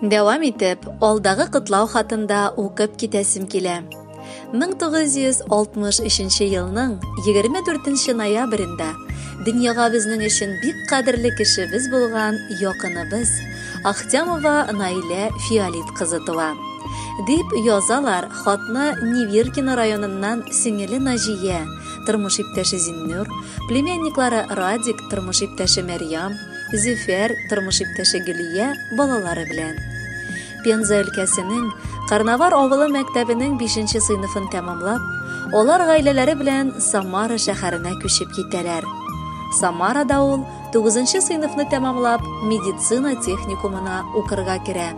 Дәвам итеп, алдагы котлау хатында укып китәсем килә. 1963 елның 24 ноябрендә дөньяга безнең өчен бик кадерле кешебез булган якыныбыз Ахтямова Наилә Фиолит кызы туа. Дип язалар хатны Неверкино районыннан сеңеле Наҗия, тормыш иптәше Зиннур, племянниклары Радик, тормыш иптәше Мәрьям, Зөфәр, тормыш иптәше Гөлия, балалары белән. Пенза өлкәсенең Карнавар авылы мәктәбенең 5 сыйныфын тәмамлап, алар гаиләләре белән Самара шәһәренә күчеп китәләр. Самарада ул 9 сыйныфны тәмамлап, медицина техникумына укырга керә.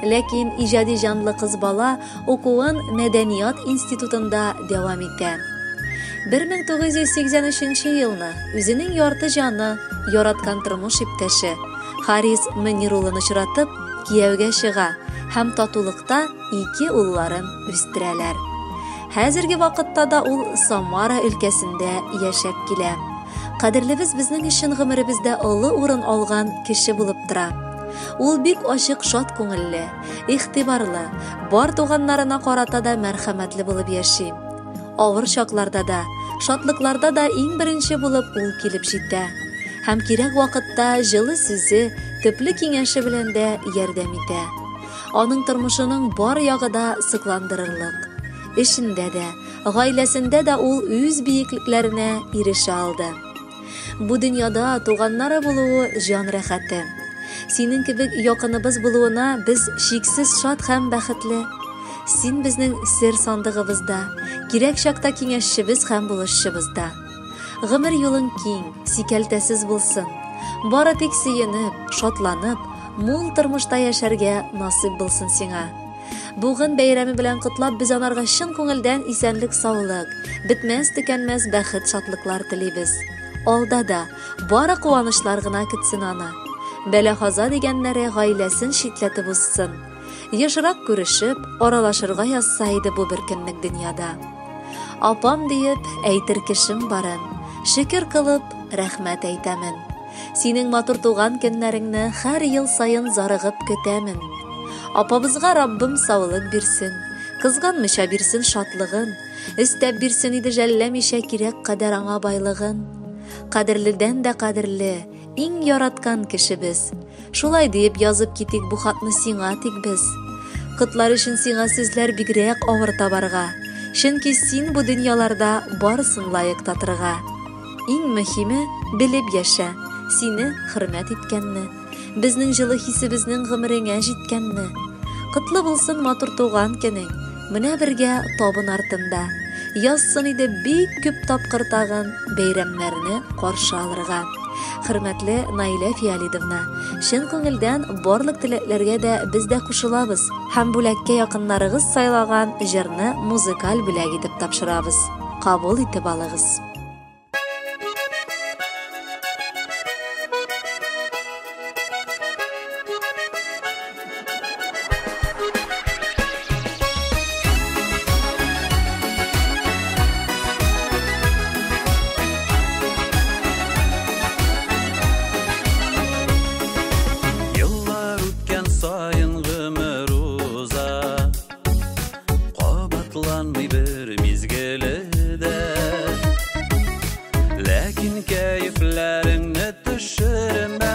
Ләкин иҗади җанлы кыз бала укуын мәдәният институтында дәвам итә. 1983 елны үзенең ярты җаны, яраткан тормыш иптәше Харис Мөнир улын очратып, кияүгә чыга һәм татулыкта ике улларын үстерәләр. Хәзерге вакытта да ул Самара өлкәсендә яшәп килә. Кадерлебез безнең өчен гомеребездә олы урын алган кеше булып тора. Ул бик ачык, шат күңелле, игътибарлы, бар туганнарына карата да мәрхәмәтле булып яши. Авыр чакларда да, шатлыкларда да иң беренче булып ул килеп җитә. Һәм кирәк вакытта җылы сүзе, төпле киңәше белән дә ярдәм итә. Аның тормышының бар ягы да сокландырырлык. Эшендә дә, гаиләсендә дә ул үз биеклекләренә ирешә алды. Бу дөньяда туганнары булуы җан рәхәте. Синең кебек якыныбыз булуына без чиксез шат һәм бәхетле. Син безнең сер сандыгыбызда, кирәк чакта киңәшчебез һәм булышчыбыз да. Гомер юлың киң, сикәлтәсез булсын. Бары тик сөенеп, шатланып, мул тормышта яшәргә насыйп булсын сиңа. Бүген бәйрәме белән котлап, без анарга чын күңелдән исәнлек-саулык, бетмәс-төкәнмәс бәхет-шатлыклар телибез. Алда да бары куанычлар гына көтсен аны. Бәла-каза дигәннәре гаиләсен читләтеп узсын. Ешрак күрешеп, аралашырга язса иде бу бер көнлек дөньяда. Апам диеп, әйтер кешем барын, шөкер кылып, рәхмәт әйтәмен. Синең матур туган көннәреңне һәр ел саен зарыгып көтәмен. Апабызга Раббым саулык бирсен, кызганмыйча бирсен шатлыгын, өстәп бирсен иде жәлләмичә кирәк кадәр аңа байлыгын. Кадерледән дә кадерле, иң яраткан кешебез. Шулай диеп язып китик бу хатны сиңа тик без. Котлар өчен сиңа сүзләр бигрәк авыр табарга, чөнки син бу дөньяларда барысын лаек татырга. Иң мөһиме, белеп яшә, сине хөрмәт иткәнне, безнең җылы хисебезнең гомереңә җиткәнне. Котлы булсын матур туган көнең, менә бергә табын артында. Язсын иде бик күп тапкыр тагын бәйрәмнәрне каршы алырга. Хөрмәтле Наилә Фиалидовна, чын күңелдән барлык теләкләргә дә без дә кушылабыз һәм бүләккә якыннарыгыз сайлаган җырны музыкаль бүләк итеп тапшырабыз. Кабул итеп алыгыз. Еллар үткән саен гомер уза, кабатланмый бер мизгеле дә. Ләкин кәефләреңне төшермә,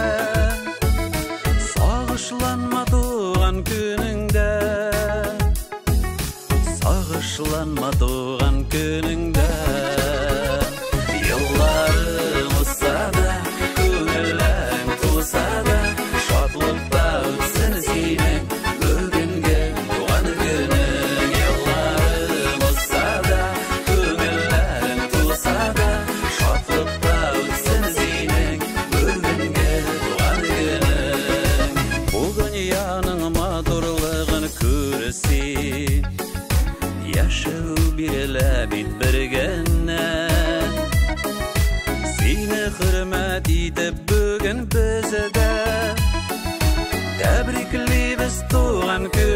сагышланма туган көнеңдә, сагышланма туган көнеңдә. Елларың узса да, күңелең тулса да, шатлыкта үтсен синең бүгенге туган көнең. Елларың узса да, күңелең тулса да, шатлыкта үтсен синең бүгенге туган көнең. Бу дөньяның матурлыгын күр син, яшәү бирелә бит бер генә. Сине хөрмәт итеп бүген без дә тәбриклибез туган көн.